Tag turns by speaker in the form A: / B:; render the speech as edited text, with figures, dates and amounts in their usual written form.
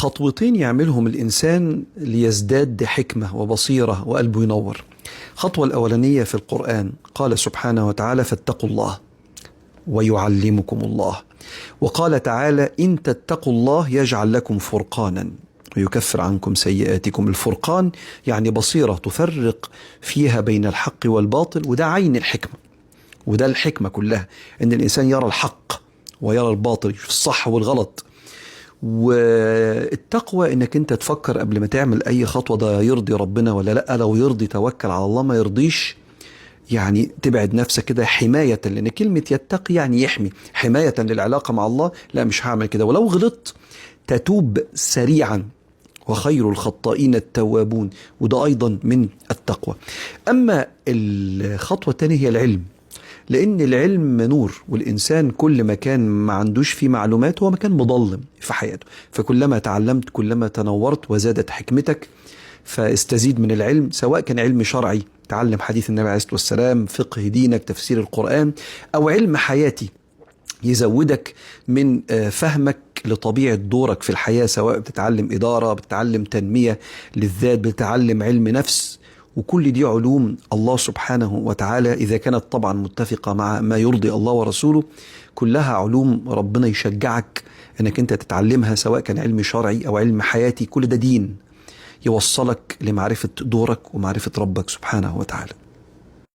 A: خطوتين يعملهم الإنسان ليزداد حكمة وبصيرة وقلبه ينور. الخطوة الأولانية في القرآن قال سبحانه وتعالى: فاتقوا الله ويعلمكم الله. وقال تعالى: إن تتقوا الله يجعل لكم فرقانا ويكفر عنكم سيئاتكم. الفرقان يعني بصيرة تفرق فيها بين الحق والباطل، وده عين الحكمة، وده الحكمة كلها، إن الإنسان يرى الحق ويرى الباطل، يشوف الصح والغلط. والتقوى إنك أنت تفكر قبل ما تعمل أي خطوة، ده يرضي ربنا ولا لأ؟ لو يرضي توكل على الله، ما يرضيش يعني تبعد نفسك كده، حماية، لأن كلمة يتقي يعني يحمي، حماية للعلاقة مع الله. لا مش هعمل كده، ولو غلطت تتوب سريعا، وخير الخطائين التوابون، وده أيضا من التقوى. أما الخطوة الثانية هي العلم، لأن العلم نور، والإنسان كل ما كان ما عندوش فيه معلومات هو مكان مظلم في حياته، فكلما تعلمت كلما تنورت وزادت حكمتك. فاستزيد من العلم، سواء كان علم شرعي، تعلم حديث النبي عليه الصلاة والسلام، فقه دينك، تفسير القرآن، أو علم حياتي يزودك من فهمك لطبيعة دورك في الحياة، سواء بتتعلم إدارة، بتتعلم تنمية للذات، بتتعلم علم نفس، وكل دي علوم الله سبحانه وتعالى إذا كانت طبعا متفقة مع ما يرضي الله ورسوله، كلها علوم ربنا يشجعك أنك أنت تتعلمها، سواء كان علم شرعي أو علم حياتي. كل ده دين يوصلك لمعرفة دورك ومعرفة ربك سبحانه وتعالى.